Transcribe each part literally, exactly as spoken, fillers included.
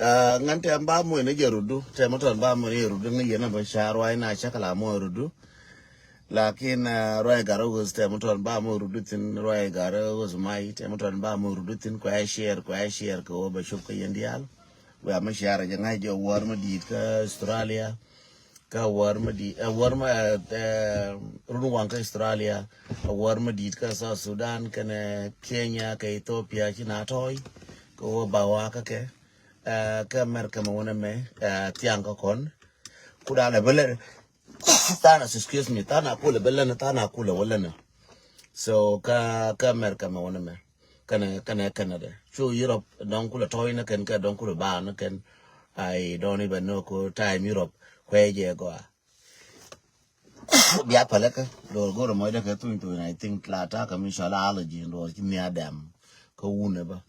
Ŋän tɛm ba muɔc ni jɛ rudu, tɛm tɔn ba muɔc ni jɛ rudu ni yɛn a bä ca ruac na cä kɛ la muɔc rudu. Lakin ruac gat rɔ wes tɛm tɔn ba muɔc rudu thin, ruac gat rɔ wes mai tɛm tɔn ba muɔc rudu thin, kuɛ share, kuɛ share kɛ wä bä cop kä yɛn diaal. Wɛ a mi share jɛ ŋa̱c jɛ wäär mi di̱i̱t kä Australia. Kä wäär mi di̱i̱t, ɛ wäär mi, ɛ, run waŋ kä Australia, ɛ wäär mi di̱i̱t kä South Sudan, kɛnɛ Kenya, kɛ Ethiopia, ci na tɔ̱ɔ̱c, kɛ wä ba wa kä kɛ, ɛ, kä America mɛ wunɛ mɛ, ɛ, thiaŋ kä kɔn. Ku da lɛ bä lɛ, than as, excuse me, than a kulɛ bä lɛn, than a kulɛ wä lɛn. So kä, kä America mɛ wunɛ mɛ. Kɛnɛ, kɛnɛ Canada. Cu Europe dɔŋ kulɛ tɔ̱ɔ̱c ni kɛn, kɛ dɔŋ kulɛ ba ni kɛn. I don't even know ko time Europe kuɛ jɛ gɔaa. Bia pälɛ kä, dɔr go̱rɛ mɔcdɛ kɛ thuny thuny, I think la ta̱a̱ kä mi cɔl allergy, dɔr ci nia dɛm kä wunɛ bä.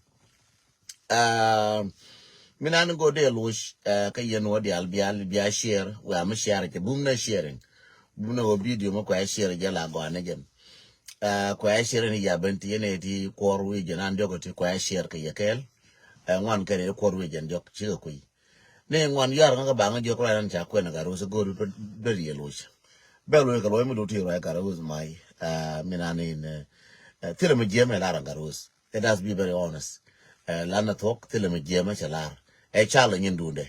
Mi nan go̱o̱r dee loc, kä yɛn wä diaal bia, bia share, wɛ a mi share kɛ bum na sharing. Bum na wä video mi kuɛ share jɛ la gɔaa ni jɛn. Kuɛ share ni ya ben ti yɛn ɛ ti kuɔr wi̱i̱ jɛn an diɔk ti kuɛ share kɛ yɛ kɛɛl. Ŋuan kɛn ɛ ti kuɔr wi̱i̱ jɛn diɔk cikɛ kui̱. Ni ŋuan yar ŋa kä baŋ jiök ruac nan ca kuɛn gat ruth go̱o̱r bä riɛl wuc. Bɛk luɔc kɛ luɔc mi dut ti ruac gat ruth mai. Mi nan in thilɛ mi jiɛm ɛ lar gat ruth. Let us be very honest. Lan na thuɔk thilɛ mi jiɛm ɛ cɛ lar. Ɛ cal ɛ nyin dundɛ.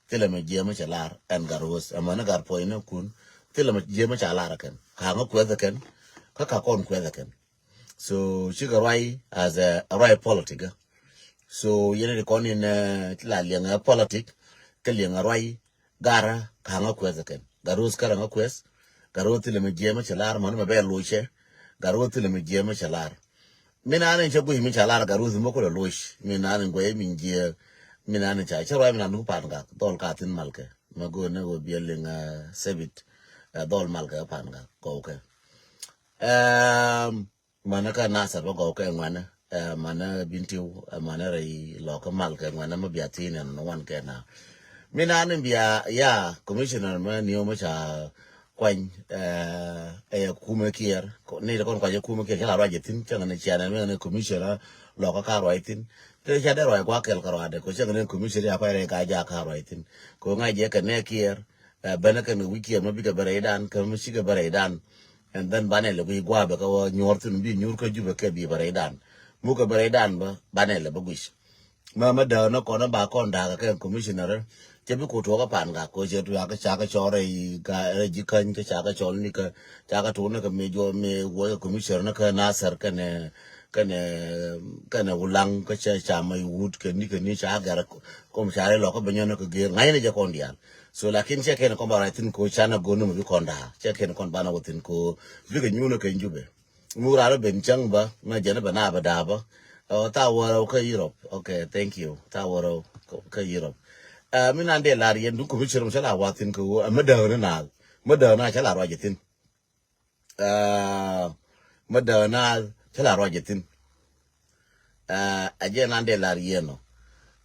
Thilɛ mi jiɛm ɛ cɛ lar ɛn gat ruth. Ɛmɛ ni gat puɔc ni kun. Thilɛ mi jiɛm ɛ ca lar ɛ kɛn. Kaŋä kuɛth ɛ kɛn. Kä ka kɔn kuɛth ɛ kɛn. So cikɛ ruac as a, a ruac politic. So yɛn ti kɔn in ti la liɛŋ a politic kä liɛŋ a ruac. Garä kaŋä kuɛth kɛn. Gat ruth kärä ŋä kuɛth. Gat ruth thilɛ mi jiɛm cɛ lar mɔni mɛ bɛ loc cɛ. Gat ruth thilɛ mi jiɛm cɛ lar. Min an in cɛ guic mi ca lar gat ruth mi kulɛ loc. Min an in guɛy min jiɛ. Min an in ca cɛ ruac min an nuku pan gak dhɔl ka thin malkɛ. Mɛ go̱o̱r ni wä biɛl liŋ a sebit. Dhɔl malkɛ pan gak gɔwkɛ. Ɛm, Mänä kä Nasir bä gɔw kɛ ŋuɛnä, ɛ, mänä Bintiu, ɛ, mänä rɛy lɔ kä mal kɛ ŋuɛnä mä bia thi̱n ɛn wan kɛ na. Mi na ni bia ya commissioner mä niw mä ca kuany, ɛ, ɛ, kumɛ kiɛr. Ni kɔn kuany kumɛ kiɛr cä la ruac jɛ thi̱n, cä ŋä ni cianɛ mi ŋä ni commissioner lɔ kä ka ruac thi̱n. Te ca dee ruac kua kɛl kä ruac dɛ, ko cä ŋä ni commissioner ya kuany rɛy ka ja ka ruac thi̱n. Ko ŋa̱c jɛ kɛ nɛ kiɛr, ɛ, bänä kɛn kɛ wi̱c kiɛr mä bikɛ bä rɛydan, kä mä cikɛ bä rɛydan. And then banɛ lɛ guic gua̱a̱ bɛ kɛ wä nyuɔr thin bi nyuur kä Jubɛ kɛ bi bɛ rɛydan. Mukɛ bɛ rɛydan bä banɛ lɛ bä guic. Mɛ mɛ däär ni kɔn ba kɔn da̱a̱k kɛ commissioner. Cɛ bi ku tuɔɔk pan gak ko cɛ tuɔɔk ca kɛ cɔr rɛy ji̱ käny kä ca kɛ cɔl ni kä ca kɛ tuɔɔk ni kä mi juɔ mi wä commissioner ni kä Nasir kɛnɛ kɛnɛ kɛnɛ Wulaŋ kä cɛ ca mɛ wut kɛ ni kɛ ni ca gɛr kom ca rɛy lɔ kä bɛ nyɔn ni kä gɛr ŋa̱cnɛ jɛ kɔn diaal. So lakin cɛ kɛn kɔn ba ruac thi̱n ko canɛ go̱n ni mɛ bi kɔn da̱a̱ cɛ kɛn kɔn banɛ wä thi̱n ko bikɛ nyuunä kɛn Jubɛ. Ŋuk raan ben cäŋ bä mɛ jɛn bɛ na bɛ da̱a̱ bä. Ɛ tha wärä kä Europe. Okay, thank you. Tha wärä kä Europe. Ɛ mi nan dee lar yɛn duŋ commissioner mi cä la wathin kä wä ɛ mi däär ni naath mi däär na cä la ruac jɛ thin. Ɛ mi däär na cä la ruac jɛ thin. Ɛ jɛ nan dee lar yɛn ɔ.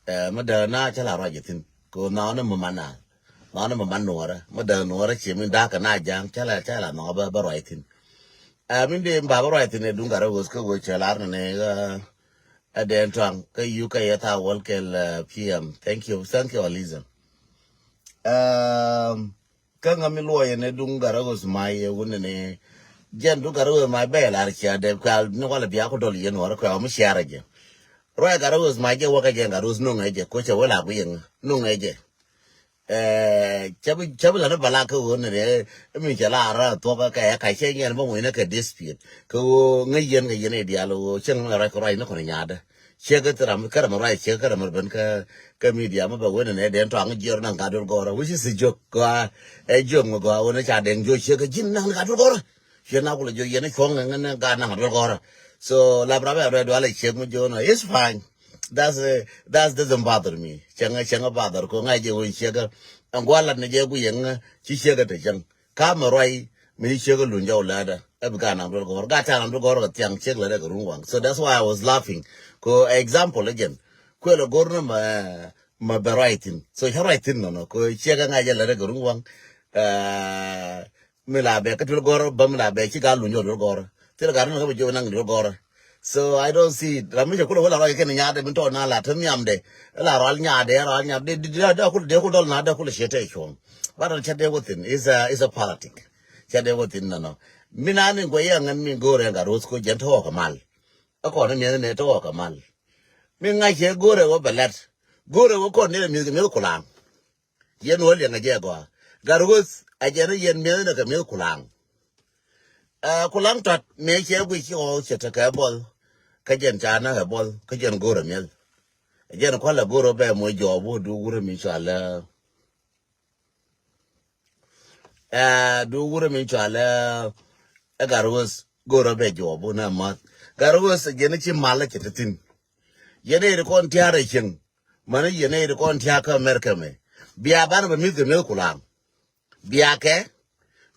Ɛ mi däär na cä la ruac jɛ thin. Kɛ wä nhaw ni mi man naath nhaw ni mi man nuɔrä mi däär nuɔrä ciɛ mi da̱a̱k kɛ na ja̱a̱ŋ cä la cä la nhaw bä bä ruac thin. Ɛ min dee ba bä ruac thin ɛ duŋ gat rɛ wes kä wes cɛ lar ni nɛ ɛ dɛn tɔaŋ kä yu kä yɛ tha wäl kɛl. P M, thank you, thank you Aliza. Kä ŋa mi luɔyɛ ni duŋ gat rɛ wes ma yɛ wun ni jɛn duŋ gat rɛ wes ma bɛ lar cia dɛ kual ni wala bia ku dɔl yɛ nuɔrɛ kual mi ciarɛ jɛ. Ruac gat rɛ wes ma jɛ wäkä jɛ gat rɛ wes nuŋɛ jɛ ko cɛ wä la guiɛŋ nuŋɛ jɛ. Ɛ cä bi cä bi la ni bala kä ɣöö ni rɛ mi cɛ la ra thuɔk kä kɛ ka cɛ nyɛn bä ŋuɛn kɛ dispute kä ɣöö ŋä yɛn kɛ yɛn idial ɣöö cɛn mi ruac kɛ ruac ni kɔn nyaadä. Cɛ kɛ ram kɛ ram ruac cɛ kɛ ram ben kä kä media mi bɛ wen ni dɛn tɔaŋ jiɛr naŋ ka dol gɔrä which is a joke gɔa. Ɛ joke mi gɔa wen ca dɛŋ joke cɛ kɛ ji̱n naŋ ka dol gɔrä. Cɛ na kulɛ joke yɛn cuɔŋ ŋɛ ŋɛ ga naŋ ka dol gɔrä. So lap rap ɛ ruac dual ɛ cɛ mi joke na it's fine. That's uh, that doesn't bother me. Cäŋä cäŋä bother ko ŋa̱c jɛ wen ciɛkä. Ɛn gua̱a̱r lat ni jɛ gui̱ yɛŋä ci ciɛkä te cäŋ. Ka mɛ ruac mi ci ciɛkä luny jɔw läätdä ɛ bi ka naŋ duel gɔ̱r ga ta̱a̱ naŋ duel gɔ̱r kɛ thiaŋ ciɛk lät ɛ kɛ run waŋ. So that's why I was laughing. Ko example again. Kuɛl ɛ go̱r ni mɛ mɛ bɛ ruac thi̱n. So cä ruac thi̱n nɔnɔ ko ciɛkä ŋa̱c jɛ lät ɛ kɛ run waŋ. Mi la bɛ kä tuel gɔrä bä mi la bɛ ci gal luny jɔ tuel gɔrä. Thil gat mi kä bɛ jiök naŋ tuel gɔrä. So I don't see it. Ram mi cɛ kulɛ wä la rɔy kɛn nyaatdɛ min tɔɔt na la te nhiamdɛ. La rɔal nyaatdɛ, rɔal nyaatdɛ. Dee, dee, dee, dee kul, dee kul dɔl na, dee kul ciɛ tɛ cuɔ̱ŋ. Ba rɔl cɛ dee wä thin. It's a, it's a politic. Cɛ dee wä thin nɔnɔ. Min a ni guɛ yɛ ŋän min go̱o̱rɛ gat ro̱th ko jɛn te ɣɔk mal. Ɛ kɔn ni miɛth ni te ɣɔk mal. Min ŋa̱c cɛ go̱o̱rɛ wä bɛ lɛt. Go̱o̱rɛ wä kɔn ni miɛth, miɛth kulaŋ. Yɛn wä liɛŋ a jɛ gɔaa. Gat ro̱th a jɛn yɛn miɛth ni kɛ miɛth kulaŋ. Ɛ, kulaŋ tɔt mëë cɛ guic ci ɣɔw cɛ tekɛ buɔth. Kä jɛn ca näk ɛ buɔth kä jɛn go̱o̱rɛ miɛth. Ɛ jɛn kualɛ go̱o̱rɛ bɛ moc jɔɔp wä du wurɛ mi cɔalɛ. Ɛ, du wurɛ mi cɔalɛ. Ɛ gat ro̱th go̱o̱rɛ bɛ jɔɔp wä nɛ math. Gat ro̱th ɛ jɛn ci mal cɛ te thi̱n. Yɛn ɛ ri kɔn tia̱a̱r ɛ cieŋ. Mani yɛn ɛ ri kɔn tia̱a̱r kä America mɛ. Bia banɛ bɛ mi̱th kɛ mi̱th kulaŋ. Biakɛ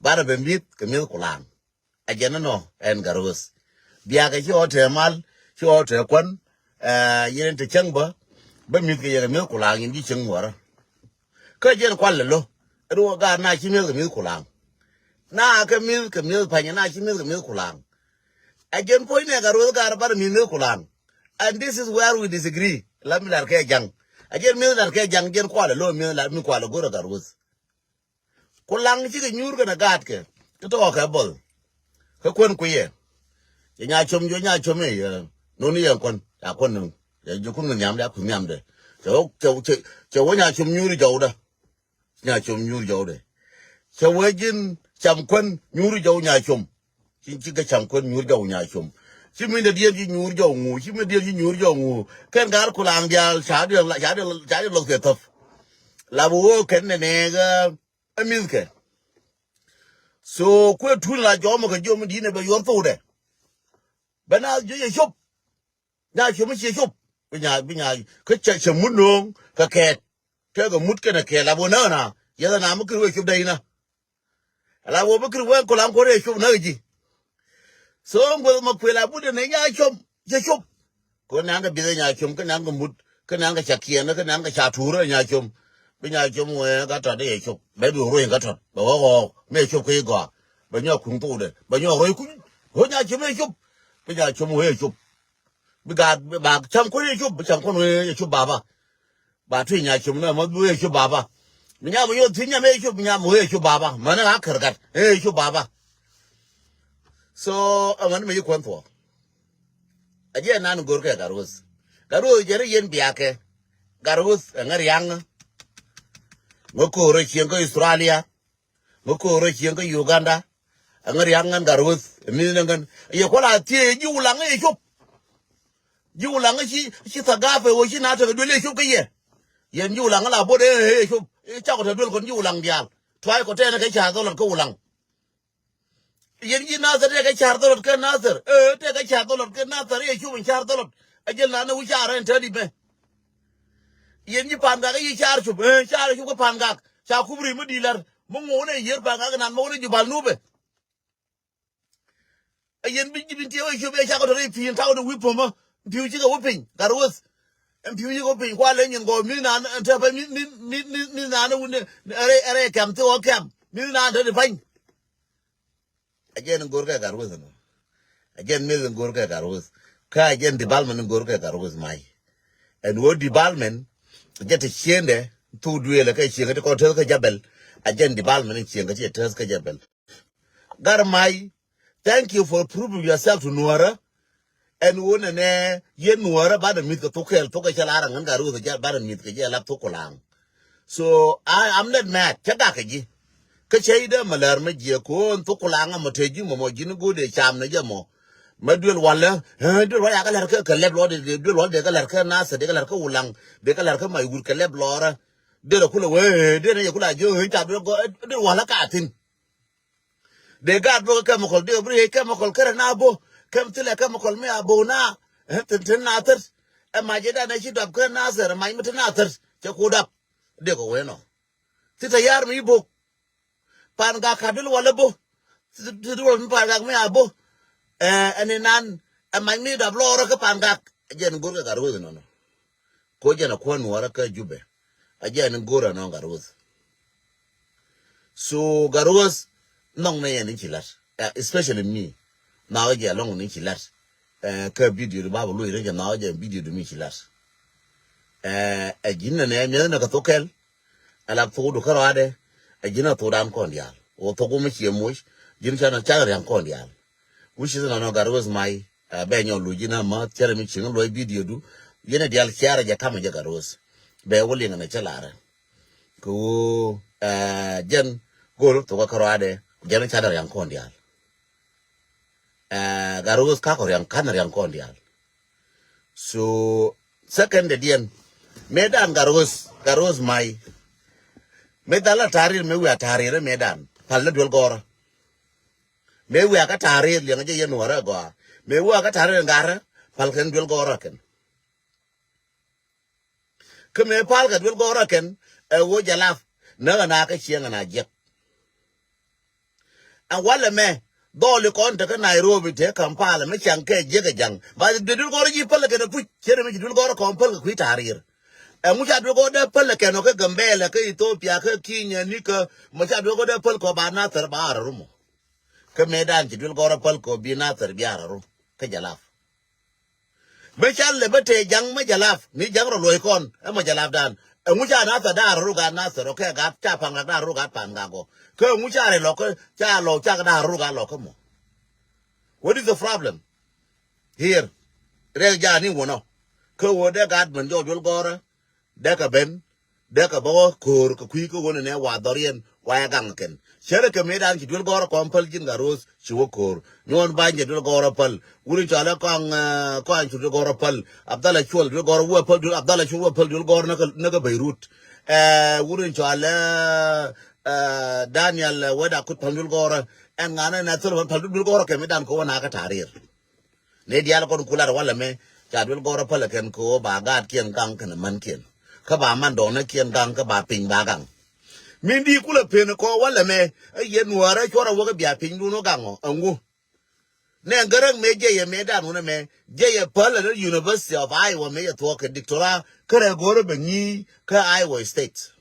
banɛ bɛ mi̱th kɛ mi̱th kulaŋ. A jɛn nɔ ɛn gat ro̱th. Biakɛ ci ɣɔw tɛ mal, ci ɣɔw tɛ kuän. Ɛ, yɛn te cäŋ bä, bä mi̱th kɛ yɛ kɛ mi̱th kulaŋ yɛn ji̱ cieŋ ŋuɔrä. Kä jɛn kual lɛ lo̱. Ɛ duɔ gaat na ci mi̱th kɛ mi̱th kulaŋ. Na kɛ mi̱th kɛ mi̱th pa̱nyɛ na ci mi̱th kɛ mi̱th kulaŋ. A jɛn puɔ̱ny nɛ gat ro̱th gaat banɛ mi̱th mi̱th kulaŋ. And this is where we disagree. La mi lar kɛ ja̱ŋ. A jɛn mi̱th lar kɛ ja̱ŋ jɛn kual lɛ lo̱ mi̱th lar mi kual lɛ go̱r a gat ro̱th. Kulaŋ cikɛ nyuur kɛnɛ gaatkɛ. Ti tɔɔkɛ bɔl. Kä kuän kuiyɛ. Cɛ nya com juɔ nya com i̱ yɛ. Noni yɛ kuän. Ya kuän ni. Cɛ jukun kɛ nhiamdɛ a kui̱ nhiamdɛ. Cɛ wä, cɛ, cɛ, cɛ wä nya com nyuur jɔwdä. Nya com nyuur jɔwdɛ. Cɛ wä ji̱n cam kuän nyuur jɔw nya com. Ci, ci kɛ cam kuän nyuur jɔw nya com. Ci min dɛ diɛn ci nyuur jɔw ŋu. Ci min dɛ diɛn ci nyuur jɔw ŋu. Kɛn gaar kulaŋ diaal ca diɛn la, ca diɛn, ca diɛn lɔk thiɛ thäp. La bi wä kɛn nɛ nɛ ɛ mi̱thkɛ. So kuɛ tun la jɔmɔ kɛ jiɔm di̱n ɛ bɛ yuɔr thokdɛ. Bɛ na jiɔ cɛ cop. Nya cop mi ciɛ cop. Bi nya, bi nya kä cɛ, cɛ mut no̱o̱ŋ kɛ kɛɛt. Kɛ kɛ mut kɛnɛ kɛɛt la bo näk na. Yɛth na mi kir wee cop dɛ inä. La bo bi kir wee kulaŋ kuɔr yɛ cop näk ji̱. So ŋueth ma kuël a but dɛ nɛ nya cop cɛ cop. Kɛ nan kɛ bi̱th ɛ nya com kä nan kɛ mut kä nan kɛ ca kiɛn kä nan kɛ ca tuur ɛ nya com. Bi nya com wee kä tɔt i̱ yɛ cop bɛ bi ruɔ̱c kä tɔt bɛ wä ɣɔɔk mi yɛ cop kä i̱ gɔaa. Bɛ nyɔk kuŋ thokdɛ bɛ nyɔk ruɔ̱c kuny. Ɣöö nya com i̱ yɛ cop. Bi nya com wee yɛ cop. Bi gaat ba cam kuɔn i̱ yɛ cop bi cam kuɔn wee yɛ cop baba. Ba tui̱ nya com nɛ mɔ bi wee yɛ cop baba. Mi nyam wee yɛ thi̱n nyam i̱ yɛ cop nyam wee yɛ cop baba mɛn ɛ ɣa̱ kär gat i̱ yɛ cop baba. So ɛmɛn mi ci kuɔn thuɔɔk. A jiɛ nan go̱r kɛ gat ro̱th. Gat ro̱th jɛ ri yɛn biakɛ. Gat ro̱th ɛ ŋä riaŋä. Ŋä ko̱o̱r ɛ cieŋ kä Australia. Ŋä ko̱o̱r ɛ cieŋ kä Uganda. Ɛ ŋä riaŋä gat ro̱th ɛ mi̱th ni ŋän yɛ kual a thiee ji̱ wulaŋ ɛ yɛ cop. Ji̱ wulaŋ ɛ ci ci thagafɛ wä ci na tekɛ duel ɛ yɛ cop kä yɛ. Yɛn ji̱ wulaŋ ɛ la bot ɛ yɛ cop ɛ cakɔ te duel kɔn ji̱ wulaŋ diaal. Tuay kɔ tɛnɛ kɛ ca dhɔlɔt kä wulaŋ. Yɛn ji̱ Nathir tɛkɛ ca̱r dhɔlɔt kɛ Nathir. Ee, tɛkɛ ca̱r dhɔlɔt kɛ Nathir, yɛ cup in ca̱r dhɔlɔt. A jɛl nanɛ wi̱c ca̱r ɛn tädi mɛ. Yɛn ji̱ Pangak i̱ ca̱r cup, ee, ca̱r cup kä Pangak. Ca kup ri mi di̱i̱t la̱r mi ŋo̱o̱n ɛ yiër Pangak inan mɛ wä ni Jubal Nubɛ. A yɛn bi ji̱ bin tiee wä cup ɛ cakɔ tɔri pi̱i̱n taw ni wi̱i̱ po̱mä. Pi̱w cikɛ wä piny gat ro̱th. Ɛn pi̱w cikɛ wä piny kualɛ nyin gɔɔ mi nan ɛn tɛpɛ mi, mi, mi, mi, mi nan ɛ wun ɛ rɛy, ɛ rɛy kɛm thi wä kɛm mi nan tɛdi pa̱ny. A jɛn in go̱r kɛ gat ro̱th ɛnɔ. A jɛn meth in go̱r kɛ gat ro̱th. Kä a jɛn development in go̱r kɛ gat ro̱th may. Ɛn ɣöö development a jɛn te ciendɛ thuk duëël ɛ kɛ cieŋ kä ti kɔn teth kä jabɛl. A jɛn development in cieŋ kä ti teth kä jabɛl. Gat may, thank you for proving yourself to Nuɔrä. Ɛn ɣöö nɛnɛ yɛn Nuɔrä banɛ mi̱th kɛ thuk kɛɛl thuk kɛ cɛ lar aŋän gat ro̱th ɛ jɛ banɛ mi̱th kɛ jɛ lap thuk kulaŋ. So I, I'm not mad. Cä gak kɛ ji̱. Kä cä i̱ dee mɛ lɛr mɛ jiɛ ko̱o̱n thuk kulaŋ amɔ te ji̱ mɔ mɔ ji̱n go̱o̱dɛ cam nɛ jɛ mɔ. Mɛ duel walɛ, eh, duel walɛ yakɛ lɛr kä, kɛ lɛp lɔɔdɛ, duel walɛ dee kɛ lɛr kä Nathir, dee kɛ lɛr kä wulaŋ, dee kɛ lɛr kä may wur kɛ lɛp lɔɔrä. Dee lɛ kulɛ wee, dee nɛ yɛ kulɛ a jiö, eh, ca duel gɔ, eh, duel walɛ ka thi̱n. Dee gaat bä kä chemical, dee bi riey chemical kärɛ na bä. Kä mi thilɛ chemical mi a bä na. Ɛ, tin, tin na thät. Ɛ mac ɛ danɛ ci dap kä na thät, ɛ mac mi tin na thät. Cɛ ku dap. Dee kɛ wee nɔ. Thi tɛ yar mi bok. Pangak ka dil walɛ bä. Thi, thi dil wal mi Pangak mi a bä. Ɛ, ɛn inan, ɛ mac mi dap lɔɔrä kä Pangak. Jɛn go̱r kɛ gat ro̱th nɔnɔ. Ko jɛn a kuɔn Nuɔrä kä Jubɛ. A jɛn go̱r a nɔŋ gat ro̱th. So gat ro̱th nɔŋ nɛ yɛn in ci lat. Eh, especially me. Na wä jɛ lɔŋ ni ci lat. Ɛ, kä video du ba bä luɔc rɛy jɛ nhɔk jɛ video du mi ci lat. Ɛ, ɛ ji̱n nɛ nɛ mi̱eth nɛ kɛ thok kɛl. Ɛ la thokdu kärɔadɛ. Ɛ ji̱n ɛ thokdan kɔn diaal. Ɣöö thok wä mi ciɛ moc. Ji̱n canɛ canɛ riaŋ kɔn diaal. Which is nɔnɔ Gat Rose May. Ɛ, bɛ nyɔk luc ji̱n ama cɛrɛ mi cieŋ luɔc video du. Yɛn ɛ diaal ciarɛ jɛ kamɛ jɛ Gat Rose. Bɛ wä liŋ nɛ cɛ larɛ. Kɛ ɣöö, ɛ, jɛn go̱o̱r thok kärɔadɛ. Jɛn canɛ riaŋ kɔn diaal. Ɛ, Gat Rose kakɔ riaŋ, kanɛ riaŋ kɔn diaal. So, second dɛ diɛn. Mëëdan Gat Rose, Gat Rose May. Mëë dhal a tarir, mëë wiaa tarir, mëëdan. Pal ni duel gɔrä. Mëë wiaa kä tarir, liɛŋ jɛ yɛn wärä gɔaa. Mëë wiaa kä tarir ŋarä, pal kɛn duel gɔrä kɛn. Kä mëë pal kɛ duel gɔrä kɛn, ɛ ɣöö jɛ lap. Näk ɛn a kä cieŋ ɛn a jiɛk. Ɛn walɛ mɛ, dhɔli kɔn tekä Nairobi, tekä Kampala, mi caŋ kɛ jiäk ɛ jaŋ. Ba duel gɔrä ji̱ päl kɛn ɛ puc, cierɛ mi ci duel gɔrä kɔn päl kɛ kui̱ tarir. Ɛŋu ca duel gɔrä dee päl kɛn ɔ kä Gambɛla, kä Ethiopia, kä Kenya, ni kä, mɔ ca duel gɔrä dee päl kɔ ba Nathir ba arɛ ru mɔ. Kä mëëdan ci duel gɔrä päl kɔ bi Nathir bi arɛ ru. Kä jɛ lap. Bä ca lɛ bä tëë ja̱ŋ mä jɛ lap, ni ja̱ŋ rɔ luɔ̱c kɔn, ɛ mä jɛ lap dan. Ɛŋu ca Nathir da̱a̱r ruk a Nathir, ɔ kɛ gat ca pa̱ŋ rak da̱a̱r ruk a pa̱ŋ rak ɔ. Kä ɛŋu ca rɛ lɔk kä, ca lɔk ca da̱a̱r ruk a lɔk kä mɔ. What is the problem here? Rɛk ja̱a̱n ni wunɔ. Kä wä dee gat mɛn jɔɔk duel gɔrä. Dee kɛ ben, dee kɛ bä wä ko̱o̱r kɛ kui̱ kä ɣöö nɛnɛ wa dhɔriɛn wa yɛ gaŋ kɛn. Cärɛ kɛ mëëdan ci duel gɔrä kɔn päl ji̱n Gat Rose ci wä ko̱o̱r. Nyuɔn Bany jɛ duel gɔrä päl. Wur in cɔalɛ kɔaŋ, eh, kɔaŋ cu duel gɔrä päl. Abdalla Cuɔl duel gɔrä wä päl duel, Abdalla Cuɔl wä päl duel gɔrä näkä, näkä Beirut. Eh, wur in cɔalɛ, eh, Daniel, eh, Wet Akut päl duel gɔrä. Ɛn ŋanɛ nɛ thil päl duel gɔrä kɛ mëëdan kɛ wä nakä tarir. Ni diaal kɔn kulat walɛ mɛ, ca duel gɔrä pälɛ kɛn kɛ ɣöö ba gaatkiɛn gaŋ kɛnɛ mänkiɛn. Kä ba man dɔɔnäkiɛn gaŋ kä ba piny ba gaŋ. Min di kulɛ pen kɔ walɛ mɛ, ɛ yɛn nuäärä cuɔrɛ wäkɛ bia piny duun wä gaŋ ɔ, ɛŋu. Nɛ Gäräŋ mɛ jɛ yɛ mɛ dan wunɛ mɛ, jɛ yɛ pälɛ ni University of Iowa mɛ yɛ thuɔɔk kɛ diktora, kärɛ go̱rä bɛ ŋi̱i̱ kä Iowa State.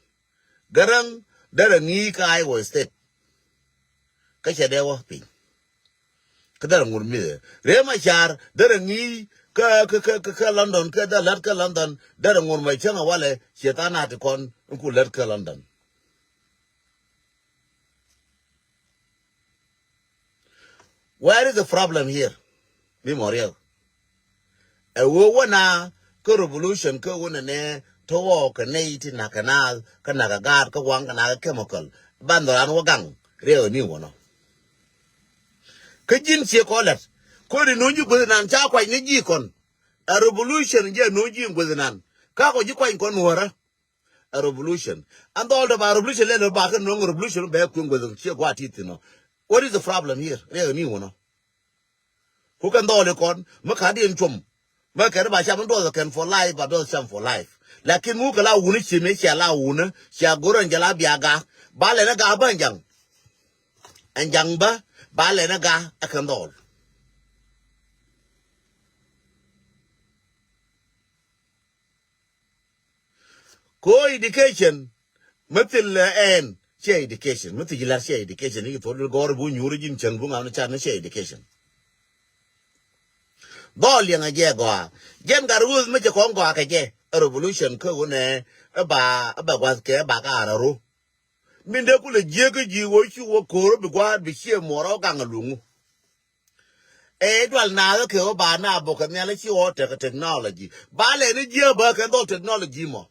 Gäräŋ derɛ ŋi̱i̱ kä Iowa State. Kä cɛ dee wä piny. Kä derɛ ŋur mi̱thɛ. Riek Machar derɛ ŋi̱i̱ kä, kä, kä, kä, kä London, kä derɛ lät kä London, derɛ ŋur mɛ cäŋ a walɛ ciɛ tha̱a̱ŋ na̱a̱t ti kɔn in ku lät kä London. Where is the problem here? Mi mɔ riɛk. Ɛ ɣöö wä na kä revolution kä wä nɛnɛ tɔwɔ kɛ nɛy ti nak kɛ naath kä nak kɛ gaat kä waŋ kɛ nak kɛ chemical. Ban dhɔran wä gaŋ riɛk ni wä nɔ. Kä ji̱n cie kɔ lät. Kodi nuny ji̱ guäth nan ca kuac ni ji̱ kɔn. Ɛ revolution jɛ nuny ji̱ guäth nan. Ka kɔ ji̱ kuany kɔn nuɔrä. A revolution. An dhɔl dɔ ba revolution lɛ lɔ ba kɛ nɔŋ revolution bɛ kueŋ guäth cie gua̱a̱ ti thin nɔ. What is the problem here? Riɛk ni wä nɔ. Ku kɛn dhɔɔli kɔn mi ka̱diɛn cuɔm. Mi kɛn ba cam in duɔth kɛn for life, ba duɔth cam for life. Lakin ŋu kɛ la wuni ci mi cia la wuni, cia go̱r ɛn jɛ la bia ga. Ba lɛn ɛ ga bä ɛn jaŋ. Ɛn jaŋ bä, ba lɛn ɛ ga ɛ kɛn dhɔɔl. Ko education mi thil ɛn ciɛ education, mi thil ji̱ la̱r ciɛ education, ni ci thol gɔr bu nyuur ji̱n cäŋ bu ŋa̱n ca ni ciɛ education. Dhɔl liɛŋ a jɛ gɔaa. Jɛn gat ruth mi cɛ kɔn gɔaa kɛ jɛ. A revolution kä wunɛ ɛ ba, ɛ ba gua̱th kɛ ɛ ba ka ar a ro. Min dee kulɛ jiek kä ji̱ wä cu wä ko̱r bi gua̱a̱r bi ciɛ muɔrɔ gaŋ a luŋu. Ɛ dual naath kɛ ɣöö ba na bok kɛ nhial ci ɣɔɔ tekɛ technology. Ba lɛ ni jiääk bä kɛ dhɔl technology mɔ.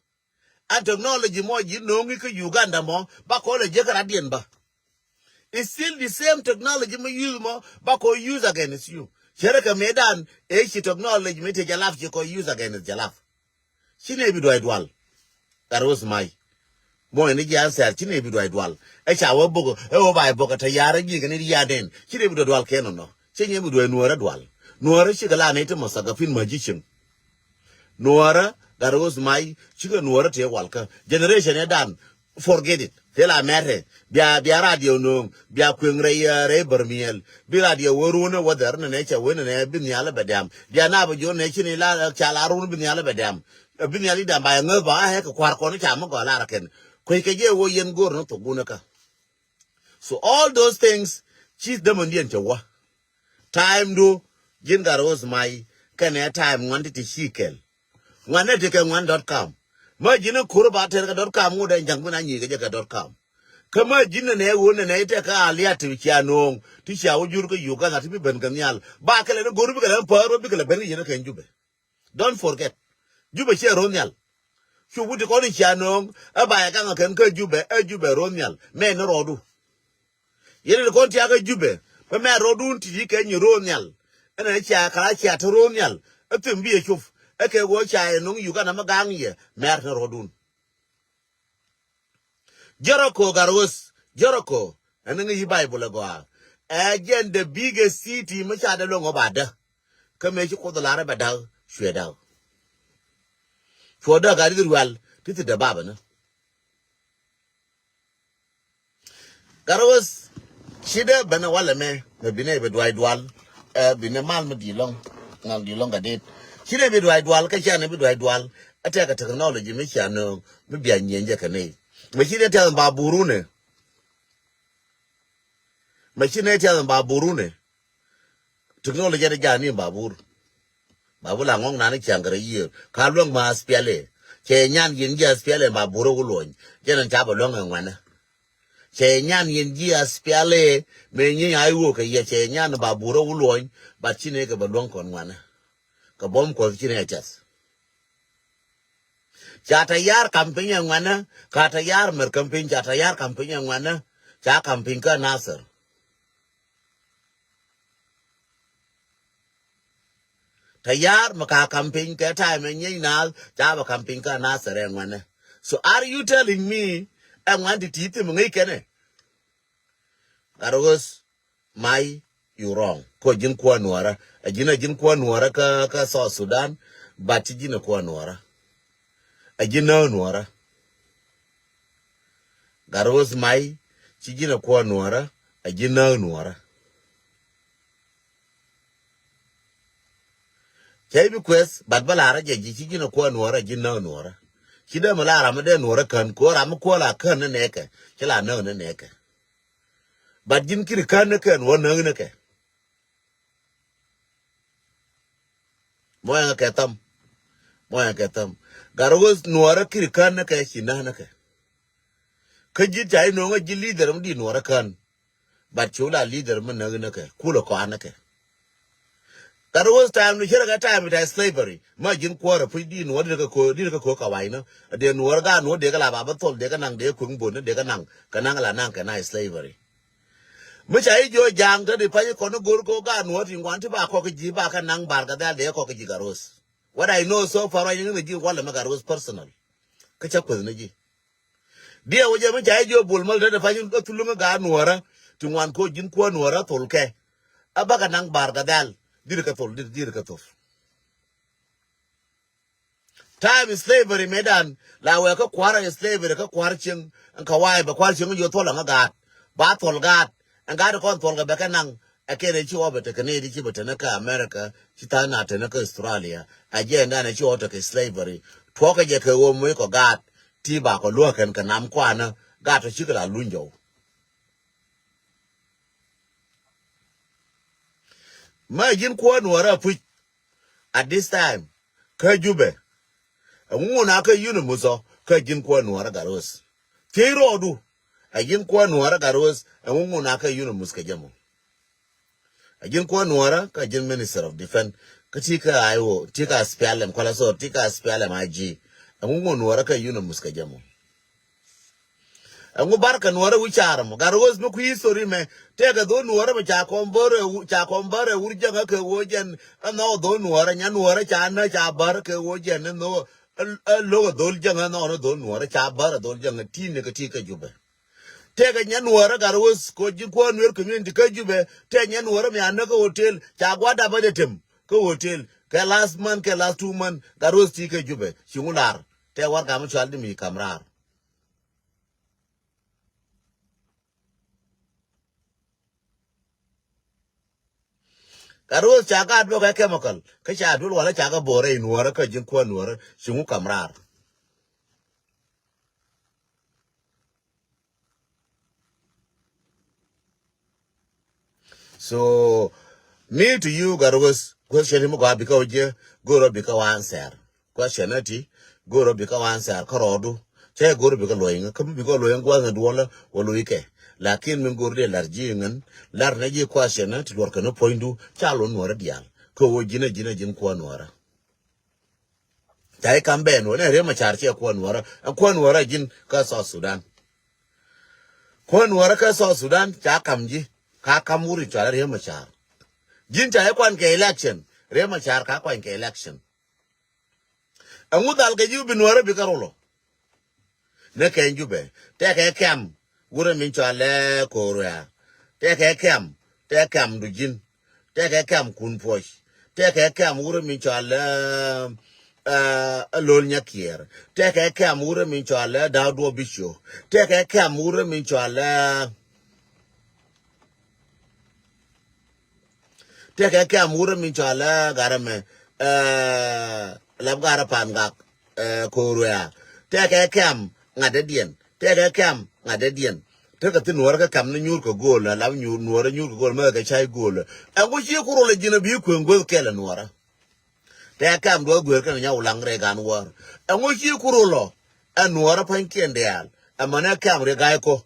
An technology mɔ ji̱ no̱o̱ŋi kä Uganda mɔ ba kɔn lɛ jiäk kä radiɛn bä. It's still the same technology mi use mɔ ba kɔn use against you. Cɛ rɛ kɛ mëëdan ëë ci technology mi te jɛ lap ci kɔn use against jɛ lap. Ci nɛ bi duay dual. Gat ruth may. Mɔy ni ji̱ answer ci nɛ bi duay dual. Ɛ ca wä bok ɛ wä bay bok ɛ te yar ɛ ji̱ kɛ ni di yaden. Ci nɛ bi duay dual kɛ nɔnɔ. Ci nɛ bi duay nuɔrɛ dual. Nuɔrɛ ci kɛ la nɛ ti mɔ sagafin magician. Nuɔrɛ gat ruth may ci kɛ nuɔrɛ te wal kä generation ɛ dan. Forget it. Thil a mɛrɛ bia, bia radio no̱o̱ŋ, bia kueŋ rɛy, eh, rɛy bär miɛl. Bi radio wä run ɛ wä dhɛr nɛ nɛ cɛ wen nɛ bi nhial bɛ dɛm. Bia na bɛ jor nɛ ci ni la ca la run bi nhial bɛ dɛm. Bi nhial i dɛm ba yɛ ŋäth ba a hɛ kɛ kuar kɔn ca mi gɔl a rɛ kɛn. Kuec kɛ jɛ wä yɛn go̱r ni thok gun kä. So all those things ci dämän diɛn cɛ wä. Time du Ji̱n Gatwec May kɛnɛ time ŋuan ti ti ci kɛl. Ŋuan ni ti kɛ ŋuan dot com. Mä ji̱n ni kur ba tɛr kɛ dot com ŋut ɛn ja̱ŋ bi na nyi̱i̱ kɛ jɛ kɛ dot com. Kä mä ji̱n nɛ nɛ ɣöö nɛ nɛ tɛ kä a liat ti cia no̱o̱ŋ ti cia wä jur kä Uganda ti bi ben kɛ nhial. Ba kɛ lɛ ni go̱r bi kɛ lɛ ni päär wä bi kɛ lɛ ben kɛ yɛn kɛ Jubɛ. Don't forget. Jubɛ ciɛ ro̱o̱ nhial. Cu wut ti kɔn i̱ cia no̱o̱ŋ ɛ ba yɛ kaŋ ɛ kɛn kä Jubɛ ɛ Jubɛ ro̱o̱ nhial mɛ ni rɔɔdu. Yɛn ni kɔn tiakä Jubɛ bä mɛ rɔɔdun ti ti kɛ nyi ro̱o̱ nhial. Ɛn ɛ cia kala cia te ro̱o̱ nhial ɛ thim bi yɛ cop ɛ kɛ ɣöö cia yɛ no̱o̱ŋ Uganda mi gaŋ yɛ mɛr ni rɔɔdun. Jericho Gatwec, Jericho. Ɛn ŋi̱ yi Baibul ɛ gɔaa. Ɛ jɛn the biggest city mi ca dee luäŋ ɔ ba däk. Kä mëë ci Kuoth lar ɛ bɛ däk cuɛ däk. Cuɔ däk gat i̱ rual ti thi dee bapɛ ni. Gatwec ci dee ben ɛ walɛ mɛ mɛ binɛ bi duay dual. Ɛ binɛ mal mi di lɔŋ ŋal di lɔŋ gat dit. Ci dee bi duay dual kä cianɛ bi duay dual. Ɛ tɛkɛ technology mi cianɛ mi bia nyieny jɛ kɛ ni. Mɛ ci dee tɛth ba burunɛ. Mɛ ci nɛ tiath in babur wunɛ. Technology jɛ ni jani in babur. Babur la ŋɔŋ nani ciaŋ kɛ rɛ yiër ka luäŋ ma aspiali. Cɛ nyan yin ji̱ aspiali in babur wä luɔny. Jɛn in ca bɛ luäŋ in ŋuɛnɛ. Cɛ nyan yin ji̱ aspiali. Mɛ nyi a iwok kɛ yɛ cɛ nyan in babur wä luɔny. But ci nɛ kɛ bɛ luäŋ kɔn ŋuɛnɛ. Kɛ bom kuɔth ci nɛ tiath. Ca tayar kam piny ɛ ŋuɛnä, ca tayar mɛr kam piny, ca tayar kam piny ɛ ŋuɛnä, ca kam piny kä Nasir. Tayar mɛ ka kam piny kɛ ta̱a̱ mɛ nyieny naath, ca bɛ kam piny kä Nasir ɛ ŋuɛnä. So are you telling me ɛ ŋuɛn ti ti thim ŋäc kɛnɛ? Gatwec May, you wrong. Kɔ ji̱n kuäär nuɔrä. Ɛ ji̱n, ɛ ji̱n kuäär nuɔrä kä, kä South Sudan. But ci ji̱n ɛ kuäär nuɔrä. Ɛ ji̱n nääk nuɔrä. Gatwec May, ci ji̱n ɛ kuäär nuɔrä. Ɛ ji̱n nääk nuɔrä. Cä i̱ bi kueth, but bä la̱rä jɛ ji̱ ci ji̱n ɛ kuäär nuɔrä, ɛ ji̱n nääk nuɔrä. Ci dee mi la ram mi dee nuɔrä kän, kɛ ɣöö ram mi kuäär la kän ni nɛɛkɛ, ci la nääk ni nɛɛkɛ. But ji̱n kiri kän ni kɛn wä näk ni kɛ. Mɔ ɛn kɛ thäm. Mɔ ɛn kɛ thäm. Gatwec nuɔrä kiri kän ni kɛ ci näk ni kɛ. Kä ji̱ ca i̱ no̱o̱ŋä ji̱ leader mi di nuɔrä kän. But cu la leader mi näk ni kɛ kulɛ kɔan ni kɛ. Gatwec time ni cärɛ kɛ time ita slavery. Ma ji̱n kuäärä puc di nuɔr di kɛ ko̱o̱k, di kɛ ko̱o̱k kawainä. Dee nuɔr gaat nuɔr dee kɛ la ba bä thol dee kɛ naŋ dee kueŋ bon dee kɛ naŋ kɛ naŋ la naŋ kɛ na slavery. Mi ca i̱ jiɔ ja̱a̱ŋ te di pa̱ny kɔn i̱ go̱r kɛ ɣöö gaat nuɔr ti ŋuan ti ba kɔk ji̱ ba kɛ naŋ bar kɛ dhal dee kɔk ji̱ Gatwec. What I know so far right ni ji̱ walɛ mɛ Gatwec personal. Kä cä kueth ni ji̱. Diɛ wä jɛ mi ca i̱ jiɔ bol mal te di pa̱ny i̱ thuluŋ i̱ gaat nuɔrä ti ŋuan kɛ ɣöö ji̱n kuäär nuɔrä thol kɛ. A bakɛ naŋ bar kɛ dhal. Dir kɛ thol, dir, dir kɛ thol. Time slavery mëëdan la wee kä kua̱r slavery kä kua̱r cieŋ. Ɛn kä wa̱a̱ bɛ kua̱r cieŋ jiɔ thuɔl ɛŋä gaat ba thuɔl gaat. Ɛn gaat kɔn thuɔl kɛ bɛ kɛ naŋ. Ɛ kɛn ɛ ci wä bɛ tekɛ nɛy ti ci bɛ tenä kä America ci tha̱a̱ŋ na tenä kä Australia. Ɛ jɛ ɛn dan ɛ ci wä tekɛ slavery tuɔɔkɛ jɛ kɛ ɣöö moc kɔ gaat ti ba kɔ luäk kɛn kɛ nam kuanä. Gaat tɔ cikɛ la luny jɔw. Ma ji̱n kuäär nuɔrä puc. At this time kä Jubɛ. Ɛŋu ŋun a kä yunimuth ɔ kä ji̱n kuäär nuɔrä Gatwec. Thiec rɔɔdu. Ɛ ji̱n kuäär nuɔrä Gatwec ɛŋu ŋun a kä yunimuth kɛ jɛ mɔ. Ɛ ji̱n kuäär nuɔrä kä ji̱n Minister of Defense kä ti kä I O ti kä S P L M kuala sor ti kä S P L M I G. Ɛŋu ŋun nuɔrä kä yunimuth kɛ jɛ mɔ. Ɛŋu bar kɛ nuɔrä wi̱c caar mɔ Gatwec mi kui̱ history mɛ. Tëëkɛ dhol nuɔrä mɛ ca kɔn bär ɛ wur, ca kɔn bär ɛ wur jäŋä kɛ ɣöö jɛn ɛ nhɔk dhol nuɔrä nya nuɔrä ca nä ca bär kɛ ɣöö jɛn ɛ nhɔk ɛ lo̱k ɛ dhol jäŋä ɛ nhɔk ni dhol nuɔrä ca bär ɛ dhol jäŋä ti̱i̱ ni kɛ ti̱i̱ kɛ Jubɛ. Tëëkɛ nya nuɔrä Gatwec kɛ ɣöö ji̱ kuäär nuɛr community kä Jubɛ tëëkɛ nya nuɔrä mɛ a näk kä hotel ca gua̱a̱r dap bä dee tem kä hotel kɛ last month kɛ last two month Gatwec ti̱i̱ kɛ Jubɛ ci ŋu lar tëë warɛgak mi cual di mi kam raar. Gatwec ca gaat bä kɛ chemical kä ca duel walä ca kɛ bo̱o̱rä in nuɔrä kä ji̱n kuäär nuɔrä ci ŋu kam raar. So me to you Gatwec Question mi gɔaa bikɛ wä jiɛ go̱o̱rä bikɛ wä answer. Question ɛ ti go̱o̱rä bikɛ wä answer kärɔɔdu. Cɛ go̱o̱rä bikɛ luɔ̱c ŋä kä mi bikɛ luɔ̱c ŋä gua̱th ŋä duɔlä wä luɔ̱c kɛ. Lakin min go̱o̱r dee lar ji̱ ŋän lar nɛ ji̱ question ɛ ti luɔr kɛ ni puɔ̱nydu ca luɔ̱n nuɔrä diaal. Kä wä ji̱n ɛ ji̱n ɛ ji̱n kuɔ̱n nuɔrä. Ca i̱ kam bɛn wä nɛ Riek Machar ciɛ kuɔn wärä. Ɛ kuɔn wärä ji̱n kä South Sudan. Kuɔn wärä kä South Sudan ca kam ji̱. Ka kam wuri cɔal Riek Machar. Ji̱n ca i̱ kuan kɛ election. Riek Machar ka kuan kɛ election. Ɛŋu dhal kɛ ji̱ bi nuɔrä bi kä rulɔ. Ni kɛn Jubɛ tɛkɛ kɛm wurɛ min cɔalɛ Korea. Tɛkɛ kɛm tɛkɛ kɛm du ji̱n. Tɛkɛ kɛm kun puɔc. Tɛkɛ kɛm wurɛ min cɔalɛ ɛ Lol Nyakiɛɛr. Tɛkɛ kɛm wurɛ min cɔalɛ Daw Duɔ Bicio. Tɛkɛ kɛm wurɛ min cɔalɛ Tɛkɛ kɛm wurɛ min cɔalɛ garɛ mɛ ɛ lap garɛ pan gak ɛ Korea. Tɛkɛ kɛm ŋa̱t dɛ diɛn. Tɛkɛ kɛm ŋa̱t dɛ diɛn. Tekɛ thin nuɔrä kɛ kɛm ni nyuur kɛ go̱o̱l ɛ lap nyuur nuɔrä nyuur kɛ go̱o̱l mɛ kɛ cay go̱o̱l ɛ. Ɛŋu ci kurul ɛ ji̱n ɛ bi kueŋ gueth kɛl ɛ nuɔrä. Tɛkɛ kɛm duɔth guer kɛn nya wulaŋ rɛy gan wäär. Ɛŋu ci kurul ɔ ɛ nuɔrä pa̱nykiɛn diaal. Ɛmɛnɛ kɛm ri ga̱y ko.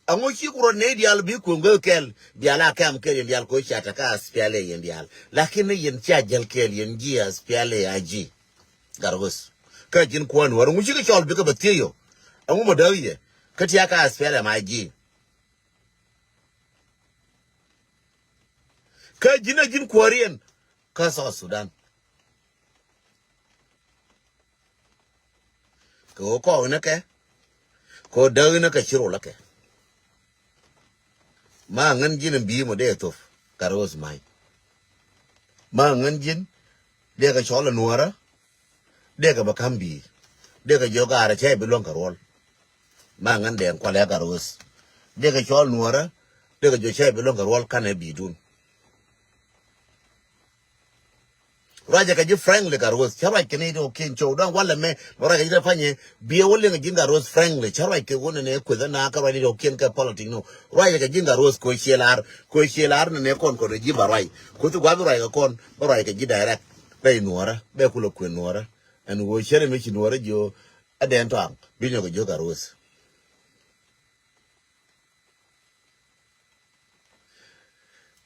Ɛŋu ci kurul nɛy diaal bi kueŋ gueth kɛl diaal a kɛm kɛl yɛn diaal ko ca tɛ kä aspial ɛ yɛn diaal. Lakin ni yɛn cia jäl kɛl yɛn ji̱ aspial ɛ a ji̱. Gat ɣöth. Kä ji̱n kuäär nuɔrä ŋu cikɛ cɔl bikɛ bɛ thiec yɔ. Ɛŋu mɔ däk yɛ kä tia kä aspial ɛ ma ji̱. Kä ji̱n ɛ ji̱n kuääriɛn kä South Sudan. Kɛ ɣöö kɔɔk ni kɛ kɛ ɣöö däk ni kɛ ci rol kɛ. Ma ŋän ji̱n bi mɔ dee thop Gat Ɣöth ma̱c. Ma ŋän ji̱n dee kɛ cɔl ɛ nuɔrä. Dee kɛ bɛ ka̱m bi̱i̱ dee kɛ jiök gaarä cä i̱ bi luäŋ kɛ ruɔl. Ma ŋän dee kualɛ Gat Ɣöth dee kɛ cɔl nuɔrä. Dee kɛ jiök cä i̱ bi luäŋ kɛ ruɔl kanɛ bi̱i̱dun. Ruacɛ kɛ ji̱ frankly Gat Ɣöth cä ruac kɛ ni dee kɔ kiɛn cɔw dɔ̱ŋ walɛ mɛ mɛ ruacɛ kɛ ji̱ dee panyɛ. Biɛ wä liŋ ji̱n Gat Ɣöth frankly cä ruac kɛ wä nɛnɛ kueth ɛna kä ruac ni dee kɔ kiɛn kɛ politic no. Ruacɛ kɛ ji̱n Gat Ɣöth kɛ wä ciɛ lar kɛ wä ciɛ lar nɛnɛ kɔn kɔn ji̱ ba ruac kueth gua̱th ruac kɛ kɔn ba ruac kɛ ji̱ direct. Bɛ i̱ nuɔrä bɛ kulɛ kuën nuɔrä. Ɛn ɣöö cärɛ mi ci nuɔrä jiö ɛ dɛn tɔaŋ bi nyɔk kɛ jiök Gat Ɣöth.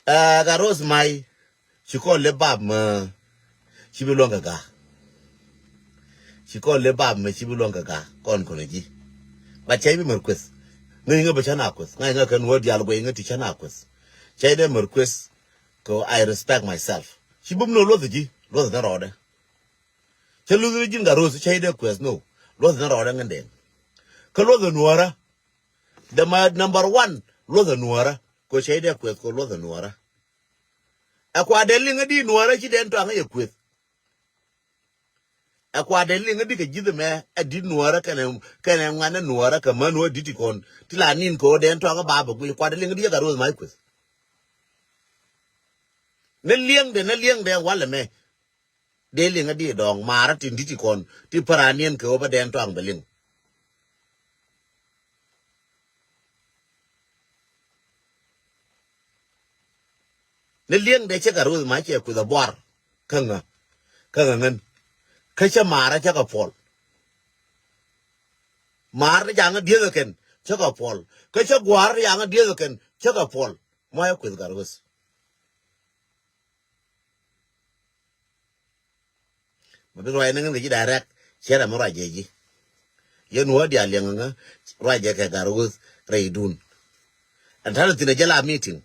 Ɛ Gat Ɣöth ma̱c ci kɔn lep bap mɛ ci bi luäŋ kɛ ga̱. Ci kɔn lep bap mɛ ci bi luäŋ kɛ ga̱ kɔn kɔn ji̱. But cɛ bi mɛr kueth ŋäc ŋä bɛ cä na kueth ŋa̱c ŋä kɛn wä diaal guɛy ŋä ti cä na kueth. Cɛ dee mɛr kueth kɛ I respect myself. Ci bum ni luɔth ji̱ luɔth ni rɔɔdɛ. Cä luth ni ji̱n Gat Ɣöth cä i̱ dee kuɛth no. Luɔth ni rɔɔdɛ ŋändɛn. Kä luɔth ni nuɔrä. Däma number one luɔth ni nuɔrä. Kɛ cä i̱ dee kuɛth kɛ luɔth ni nuɔrä. Ɛ kua dee liŋ i̱di nuɔrä ci dee tɔaŋ i̱ yɛ kuɛth. Ɛ kua dee liŋ i̱di kɛ ji̱th mɛ ɛ di̱t nuɔrä kɛnɛ kɛnɛ ŋuan ni nuɔrä kɛ män wä di̱t ikɔn ti la nin kɛ wä dee tɔaŋ i̱ ba bɛ guiy kua dee liŋ i̱di yɛ Gat Ɣöth ma̱c kuɛth. Ni liɛŋdɛ ni liɛŋdɛ walɛ mɛ. Dee liŋ a di dɔɔŋ maarä tin di̱t ti kɔn ti päran niɛn kɛ ɣöö bä dɛn tɔaŋ bɛ liŋ. Ni liɛŋdɛ cä Gat Ɣöth ma cɛ kueth a buar kä ŋä kä ŋä ŋän. Kä cä maarä cä kɛ puɔl. Maarä jaŋä dieth ɛ kɛn cä kɛ puɔl kä cä gua̱a̱r jaŋä dieth ɛ kɛn cä kɛ puɔl. Mɔc a kueth Gat Ɣöth. Ma bi ruac ni ŋän kɛ ji̱ direct cɛ rɛ mi ruac jɛ ji̱. Yɛn wä diaal liɛŋ ŋä ruac jɛ kɛ Gat Ɣöth rɛy dun. Ɛn ta̱lɛ thi̱n ɛ jɛ la meeting.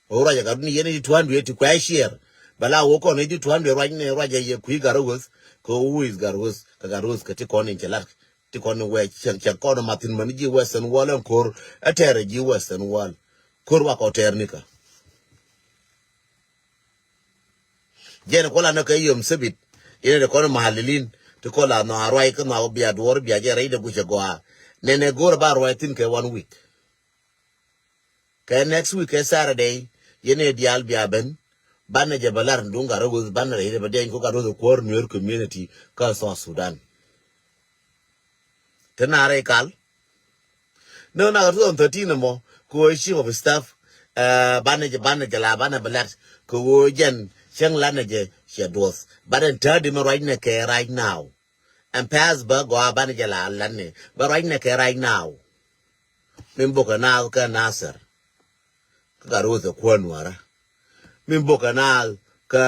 Wä ruac jɛ Gat Ɣöth ni yɛn i̱ ti tua̱a̱n duee ti kuɛ share. Bɛ la wä kɔn i̱ ti tua̱a̱n duee ruac ni ruac jɛ yɛ kui̱ Gat Ɣöth kɛ who is Gat Ɣöth kɛ Gat Ɣöth kɛ ti kɔn in cɛ lat. Ti kɔn in wɛ cɛ kɔn in mathin mani ji̱ Western World ɛn ko̱r ɛ tɛɛrɛ ji̱ Western World. Ko̱r wakɔ tɛɛr nikä. Jɛn kɔla ni kɛ yom sibit. Yɛn ni kɔn mahalilin ti kɔla nɔ a ruac kä nɔ a wä bia duɔr bia jɛ rɛy de gucɛ gɔaa. Nɛnɛ go̱r ba ruac thin kɛ one week. Kɛ next week kɛ Saturday yɛn ni diaal bia ben. Banɛ jɛ bɛ lar duŋ Gat Ɣöth banɛ rɛy de bɛ diany ko Gat Ɣöth kuɔr Nuer community kä South Sudan. Te na rɛy kal. Ni ɣän a kɛ two thousand thirteen ɛmɔ kɛ ɣöö chief of staff banɛ jɛ banɛ jɛ la banɛ bɛ lat kɛ ɣöö jɛn cäŋ lanɛ jɛ ciɛ duɔth. But ɛn täädi mi ruacnɛ kɛ right now. Ɛn pɛth bä gɔaa banɛ jɛ la latni bä ruacnɛ kɛ right now. Min bokɛ naath kä Nasir kä Gatwec ɛ kuäär Nuäärä. Min bokɛ naath kä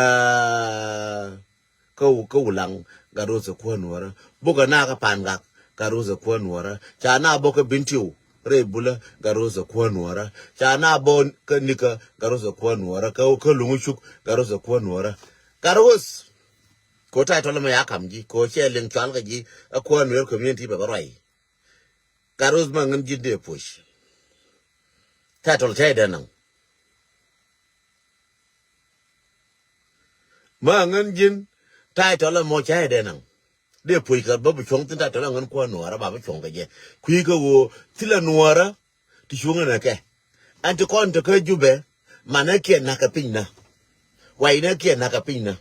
kä wu- kä Wulaŋ, Gatwec ɛ kuäär Nuäärä. Bokɛ naath kä Pangak, Gatwec ɛ kuäär Nuäärä. Ca naath bokɛ Bentiu rɛy Bulä, Gatwec ɛ kuäär Nuäärä. Ca naath bokɛ Nikä, Gatwec ɛ kuäär Nuäärä. Kä kä Luŋ Cuk, Gatwec ɛ kuäär Nuäärä. Gatwec kɛ ɣöö title mɛ ya kam ji̱, kɛ ɣöö cɛ liŋ cɔal kɛ ji̱ ɛ kuäär Nuäär community bɛ bä ruac. Gatwec ma ŋän ji̱n dee push. Title cä idɛ naŋ. Ma ŋän ji̱n title ɛmɔ cä idɛ naŋ. Dee push kɛ bä bi cuɔ̱ŋ thi̱n title ɛ ŋän kuäär Nuäärä ba bi cuɔ̱ŋ kɛ jɛ. Kui̱ kɛ ɣöö thilɛ Nuäärä ti cuŋä nɛ kɛ. Ɛn ti kɔn te kä Jubɛ, manɛ kiɛ na̱k kɛ piny nä. Waynɛ kiɛ na̱k kɛ piny nä.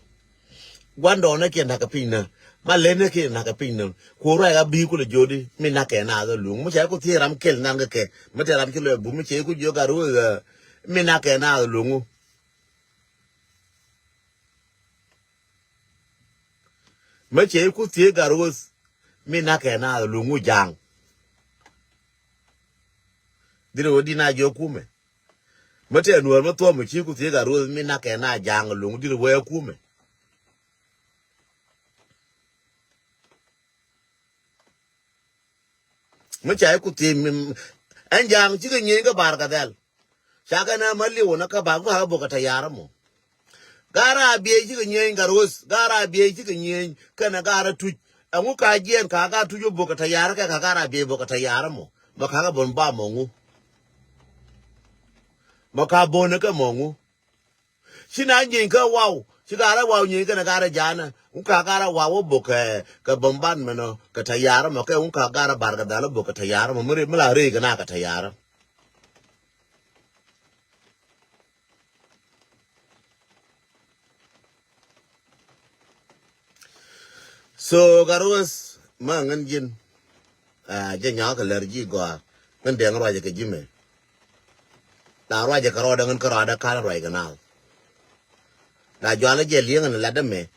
Gua̱ndɔɔŋnɛ kiɛ na̱k kɛ piny nä. Malɛnɛ kiɛ na̱k kɛ piny nä. Ku ruac a bi̱i̱ kulɛ jodi mi na̱k kɛ naath ɛ luŋ. Mi cɛ ku thiee ram kɛl na̱k kɛ kɛ. Mi te ram ci lɔ ɛ bum mi cɛ ku jiök Gatwec ɛ mi na̱k kɛ naath ɛ luŋ. Mi cɛ ku thiee Gatwec mi na̱k kɛ naath ɛ luŋ ja̱a̱ŋ. Diri wä di na jiök kumɛ. Mi tɛɛ Nuäär mi thuɔ̱k mi ci ku thiee Gatwec mi na̱k kɛ naath ja̱a̱ŋ ɛ luŋ diri wä ɛ kumɛ. Mi ca i̱ ku thiec mi ɛn ja̱a̱ŋ cikɛ nyieny kä Bar Gadhɛl. Ca kɛ nɛ ma liw nä kä Bar Gadhɛl bok kɛ tayarä mɔ. Ga̱a̱r a biey cikɛ nyieny Gatwec, ga̱a̱r a biey cikɛ nyieny kɛnɛ ga̱a̱r a tuc. Ɛŋu ka jiɛn ka ga̱a̱r tuc wä bok kɛ tayarä kɛ ka ga̱a̱r a biey bok kɛ tayarä mɔ. Mɛ ka kɛ bon ba mɔ ŋu. Mɛ ka bon kɛ mɔ ŋu. Ci na nyieny kä waw, ci garɛ waw nyieny kɛnɛ garɛ janɛ. Wun ka garɛ waw wä bok kɛ, kɛ bombardment ɔ, kɛ tayarä mɔ, kɛ wun ka garɛ Bar Gadhɛl wä bok kɛ tayarä mɔ, mi ri, mi la ri kɛ na kɛ tayarä. So Gatwec ma ŋän ji̱n, ah, jɛ nyɔk kɛ lär ji̱ gɔaa. Ŋän dɛŋ ruacɛ kɛ ji̱ mɛ. La ruacɛ kɛ rɔɔdɛ ŋän kä rɔɔdɛ kal ruac kɛ naath. La jualä jɛ li̱eŋ ɛn latdä mɛ.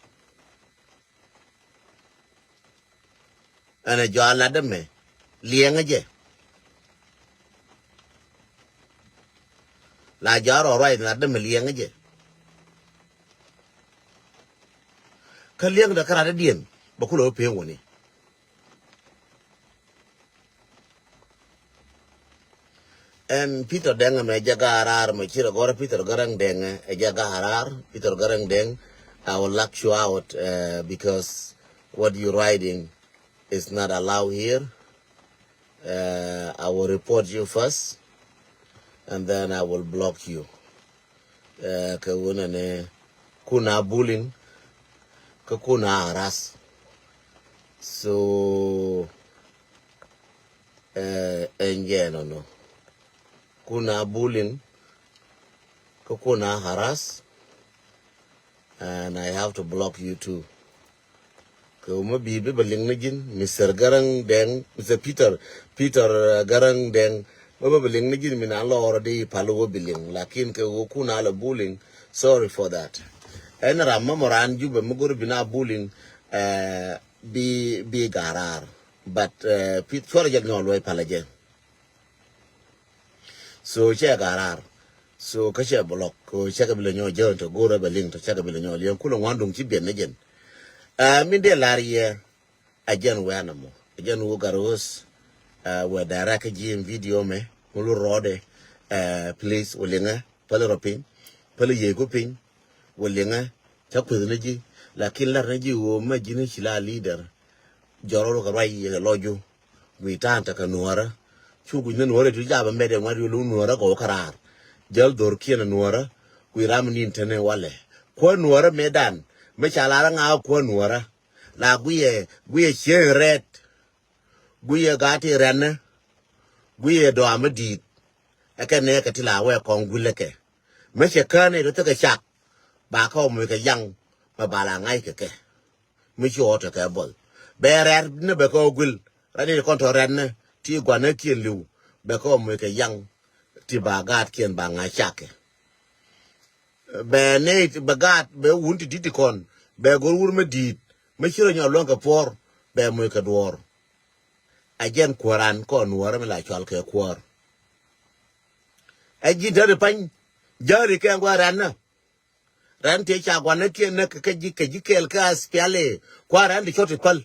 Ɛn ɛ jual latdä mɛ liɛŋä jɛ. La jual rɔ ruac latdä mɛ liɛŋä jɛ. Kä liɛŋdä kä ratdä diɛn bɛ kulɛ wä pee wuni. Ɛn Peter Deng ɛmɛ jɛ Ga̱a̱ Raar mɛ ci rɛ gɔrɛ Peter Garang Deng ɛ jɛ Ga̱a̱ Raar, Peter Garang Deng. I will lock you out, uh, because what you writing is not allowed here. Uh, I will report you first and then I will block you. Eh, kɛ ɣöö nɛnɛ kun a bullying kä kun a harass. So eh, ɛn jɛ nɔnɔ kun a bullying kä kun a harass. And I have to block you too. Kɛ wä mi bi bi bɛ liŋ ni ji̱n, Mister Garang Deng, Mister Peter, Peter, uh, Garang Deng. Bä bä bɛ liŋ ni ji̱n mi na lɔɔr di pal wä bi liŋ. Lakin kɛ wä kun a lɛ bullying, sorry for that. Ɛn ram ma mɔ raan Jubɛ mi go̱r bi na bullying, uh, bi, bi Ga̱a̱ Raar. But, uh, Pete cuɔr jɛ nyɔɔl wä pal jɛ. So cɛ Ga̱a̱ Raar. So kä cɛ block. Ko cɛ kɛ bi lɛ nyɔ jɛ tɔ go̱rɛ bɛ liŋ tɔ cɛ kɛ bi lɛ nyɔ liŋ kulɛ ŋuan duŋ ci biɛn ni jɛn. Ah, min dee lar yɛ. A jɛn wɛ anamɔ. A jɛn wä Gatwec. Ah, wɛ direct kä ji̱ in video mɛ. Mulu rɔɔdɛ. Ah, please wä liŋɛ. Päli rɔ piny. Päli yey ku piny. Wä liŋɛ. Ca kueth ni ji̱. Lakin lar ni ji̱ wä mɛ ji̱ ni ci la leader. Jɔrɔ wä kɛ ruac yɛ lɔju. Gui ta̱a̱n tekɛ nuɔ̱ɔ̱rä. Cu guic ni nuɔ̱ɔ̱rä ti jabä mɛt ɛ ŋuat yol nuɔ̱ɔ̱rä gɔw kä raar. Jäl dhor kiɛn nuɔ̱ɔ̱rä. Gui ram ni in teni walɛ. Kuäär nuɔ̱ɔ̱rä mëë dan. Mëë ca lar ŋa̱a̱ kuäär nuɔ̱ɔ̱rä. La guiyɛ, guiyɛ cieŋ rɛt. Guiyɛ gaat ti rɛnä. Guiyɛ dɔaamä di̱i̱t. Ɛ kɛ nɛɛkɛ ti la wɛɛ kɔŋ guilɛ kɛ. Mëë cɛ kään ɛ dɔ thikɛ cak. Ba kä ɔ muc kɛ yaŋ. Mɛ ba la ŋa̱c kɛ kɛ. Mi ci ɣɔw tekɛ buɔth. Bɛ rɛ̈t ni bɛ kɛ ɣöö guil. Rɛ̈t ni kɔn tɔ rɛ̈t ni ti gua̱n ni kiɛn li̱w. Bɛ kɛ ɣöö muc kɛ yaŋ ti ba gaatkiɛn ba ŋa̱c cakɛ. Bɛ nɛy bɛ gaat bɛ wun ti di̱t ti kɔn. Bɛ go̱r wur mi di̱i̱t mi ci rɔ nyɔk luäŋ kɛ puɔ̱ɔ̱r, bɛ moc kɛ duɔ̱ɔ̱r. Ɛ jɛn kuääran kɔn nuɔ̱ɔ̱rä mi la cɔal kɛ kuäär. Ɛ ji̱n däri pa̱ny jäli kɛ gua̱a̱r rɛn nä. Rɛn tëë ca gua̱n nä kiɛn nä kɛ ji̱ kɛ ji̱ kɛɛl kɛ aspiali. Kua̱r rɛn ti cɔt ti päl.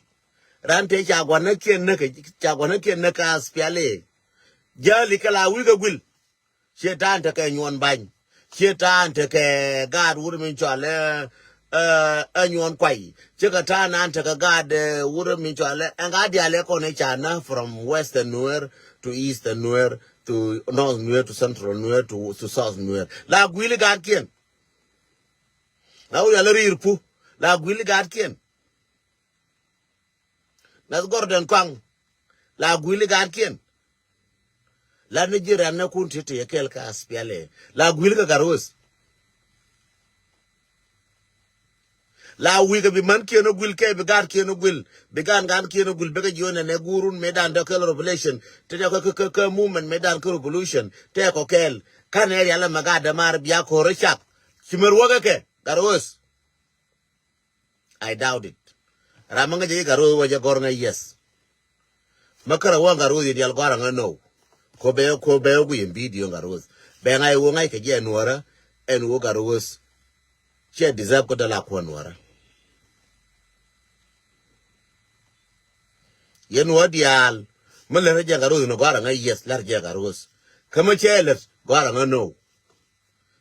Rɛn tëë ca gua̱n nä kiɛn nä kɛ ca gua̱n nä kiɛn nä kɛ aspiali. Jäli kɛ la wi̱i̱ kɛ guil. Ciɛ ta̱a̱n tekɛ nyuɔn ba̱ny. Ciɛ ta̱a̱n tekɛ gaat wur min cɔal ɛ, ɛ, ɛ nyuɔn kuay. Ciɛ kɛ ta̱a̱n an tekɛ gaat, ɛ, wur min cɔal ɛ, ɛn gaat diaal ɛ kɔn ɛ ca na from Western Nuer to Eastern Nuer to North Nuer to Central Nuer to, to South Nuer. La guili gaatkiɛn. La wur yal ɛ ri̱i̱r pu. La guili gaatkiɛn. Nath Gordon Kɔaŋ la guili gaatkiɛn. La ni ji̱ rɛn ni kun ti ti kɛl kä aspiali la guili kä Gatwec. La wi̱i̱ kɛ bi män kiɛn ɔ guil kɛ bi gaat kiɛn ɔ guil bi gaan gaan kiɛn ɔ guil bikɛ jiɔn ɛn ɛ guurun mëë dan dɔ kɛl revolution ti dɛ kä kä kä movement mëë dan kä revolution tɛ kɔ kɛl. Kan ɛ rial ɛmɛ gaat dämaar bia ko̱r ɛ cak ci mär wäkɛ kɛ Gatwec. I doubt it. Ram mi ŋäcɛ ji̱ Gatwec wä jɛ gɔr ŋäc yes. Mä kärɛ wä Gatwec i̱ dial gɔr aŋä no. Ko bɛ ko bɛ wä guiy in video Gatwec. Bɛ ŋa̱c wä ŋa̱c kɛ ji̱ ɛ nuɔrä ɛn wä Gatwec. Ciɛ deserve kä dala kuɔn nuɔrä. Yɛn wä diaal mä lät rɛ jɛ Gatwec ni gɔr aŋä yes lät rɛ jɛ Gatwec. Kä mä cɛ lät gɔr aŋä no.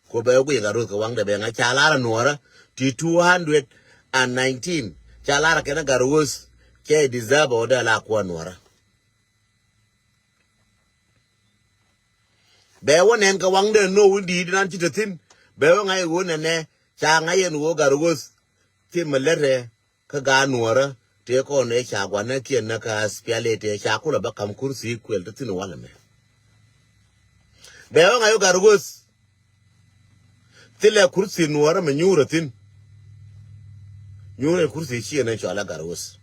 Ko bɛ guiy Gatwec kɛ waŋdɛ bɛ ŋa̱c ca lar a nuɔrä ti two hundred and nineteen ca lar a kɛn a Gatwec cɛ deserve ɔ dee la kuɔ nuɔrä. Bɛ wä nɛn kɛ waŋdɛ no wä di̱i̱t nan ci te thi̱n bɛ wä ŋa̱c wä nɛnɛ ca ŋa̱c yɛn wä Gatwec ti mɛ lɛtɛ. Kä gaat nuɔrä tëë kɔn ëë ca gua̱n nä kiɛn nä kä aspiali tëë ca kulɛ bä kam kursi kuël ti thi̱n walɛ mɛ. Bɛ wä ŋa̱c wä Gatwec. Thilɛ kursi nuɔrä mɛ nyuurä thi̱n. Nyuurä kursi ciɛ nä cɔalɛ Gatwec.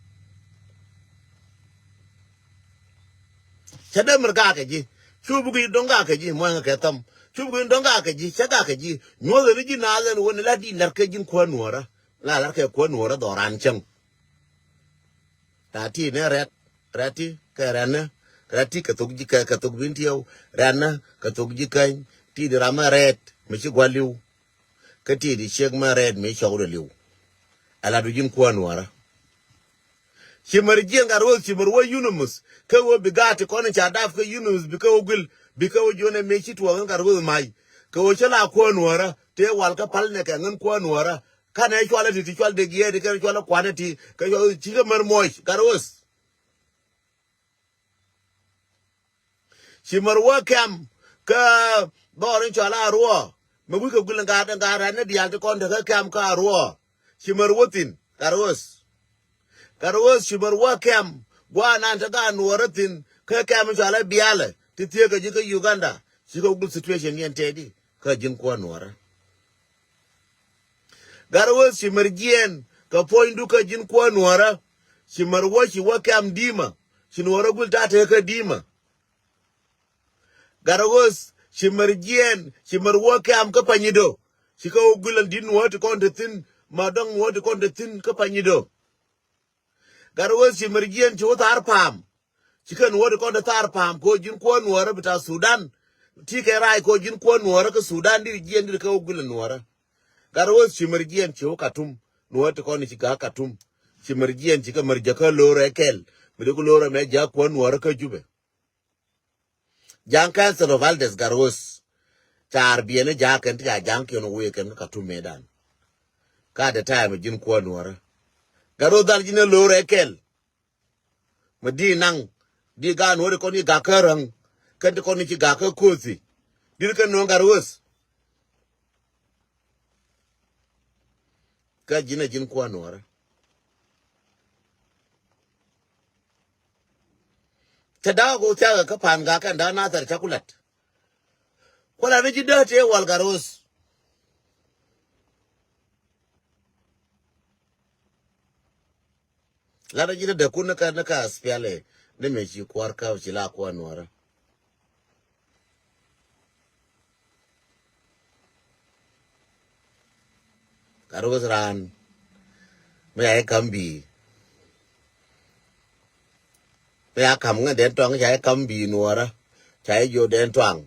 Cä dee mär gakɛ ji̱ cu buk yi dɔ̱ŋ gakɛ ji̱ muɔ̱ŋ kɛ thäm cu buk yi dɔ̱ŋ gakɛ ji̱ cä gakɛ ji̱ nyuɔ̱th ni ji̱ naath ɛn wä ni la di lɛr kɛ ji̱n kuäär nuɔrä. La lɛr kɛ kuäär nuɔrä dhɔran cäŋ. Raa ti ni rɛt, rɛt ti kɛ rɛn ni, rɛt ti kɛ thok ji̱ kɛ, kɛ thok bin tiɛw, rɛn ni kɛ thok ji̱ käny, ti di ram mɛ rɛt mi ci gua̱l li̱w. Kä ti di ciek mɛ rɛt mi cɔk di li̱w. Ɛ la du ji̱n kuäär nuɔrä. Ci mär jiɛn Gatwec ci mär wä unanimous kä wä bi gaat ti kɔn in ca dap kä unanimous bi kä wä guil bi kä wä jiɔn ɛ mëë ci tuɔɔk in Gatwec mac. Kɛ wä cä la kuäär nuɔrä tëë wal kä pal nɛ kɛ ŋän kuäär nuɔrä. Kanɛ cualɛ ti ti cual dek yɛ ti kɛn cualɛ kuanɛ ti kɛ cual ci kɛ mär muɔc Gatwec. Ci mär wä kɛm kä dhɔr in cɔal a ruɔ. Mɛ wi̱c kɛ guil in gat in gat rɛn ni diaal ti kɔn te kä kɛm kä a ruɔ. Ci mär wä thi̱n Gatwec. Gatwec ci mär wä kɛm gua̱a̱ nan te gaat nuɔrä thi̱n kä kɛm in cɔal a bialɛ ti thiee kɛ ji̱ kä Uganda. Ci kɛ wä guil situation yɛn tɛɛdi kä ji̱n kuäär nuɔrä. Gatwec ci mär jiɛn kɛ puɔ̱nydu kä ji̱n kuäär nuɔrä. Ci mär wä ci wä kɛm di̱i̱mä ci nuɔrä guil ta̱a̱ tekä di̱i̱mä. Gatwec ci mär jiɛn ci mär wä kɛm kä Panyidö. Ci kä wä guil an di̱t nuɔ̱ɔ̱t ti kɔn te thi̱n ma dɔ̱ŋ nuɔ̱ɔ̱t ti kɔn te thi̱n kä Panyidö. Gatwec ci mär jiɛn ci wä thaar pa̱a̱m. Ci kɛn wä ti kɔn ti thaar pa̱a̱m ko̱ ji̱n kuäär nuɔ̱ɔ̱rä bi ta Sudan. Ti kɛ rac ko̱ ji̱n kuäär nuɔ̱ɔ̱rä kä Sudan diri jiɛn diri kɛ wä guilɛ nuɔ̱ɔ̱rä. Gatwec ci mär jiɛn ci wä Katum nuɔ̱ɔ̱rä ti kɔn ci ga̱a̱ Katum. Ci mär jiɛn ci kɛ mär jäkä lo̱rɛ kɛl mi di ku lo̱rɛ mɛ ja̱a̱ kuäär nuɔ̱ɔ̱rä kä Jubɛ. Ja̱a̱ŋ Council of Elders Gatwec. Caar biɛni ja̱a̱ kɛn ti ca ja̱a̱ŋ kiɛn wee kɛn kä Katum mëëdan. Ka the time ji̱n kuäär nuɔ̱ɔ̱rä. Gatwec dhal ji̱n ɛ lo̱rɛ kɛl. Mi di naŋ di gaat nuɔ̱ɔ̱ri kɔn i̱ gakä räŋ kɛn ti kɔn i̱ ci gakä kothi. Di ri kɛn nuɔ̱ɔ̱ŋ Gatwec. Kä ji̱n a ji̱n kuäär nuɔ̱ɔ̱rä. Cɛ da̱a̱k kɛ wä thia̱a̱k kä pa̱a̱n gakä ɛn da̱a̱k Nathɛr ca ku la̱t. Kualɛ ni ji̱ dee tëë wal Gatwec. Lat a ji̱ dee dee kun ni kä ni kä aspiali ni mëë ci kua̱r kä ci la kua̱r nuɔ̱ɔ̱rä. Gatwec raan Mi ca i̱ ka̱m bi̱i̱. Mi ca ka̱m ŋäth Dɛn Tuaŋ, ca i̱ ka̱m bi̱i̱ Nuɔ̱ɔ̱rä. Ca i̱ jiök Dɛn Tuaŋ.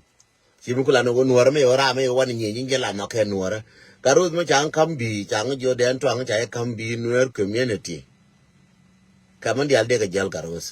Ci mi kula ni ɣöö Nuɔ̱ɔ̱rä mi ɣöö ram mi ɣöö wan nyieny in ji̱ la nhɔk kɛ Nuɔ̱ɔ̱rä. Gat Roth mi ca ŋä ka̱m bi̱i̱, ca ŋä jiök Dɛn Tuaŋ, ca i̱ ka̱m bi̱i̱ Nuer community. Kɛ mi diaal dee kɛ jäl Gat Roth.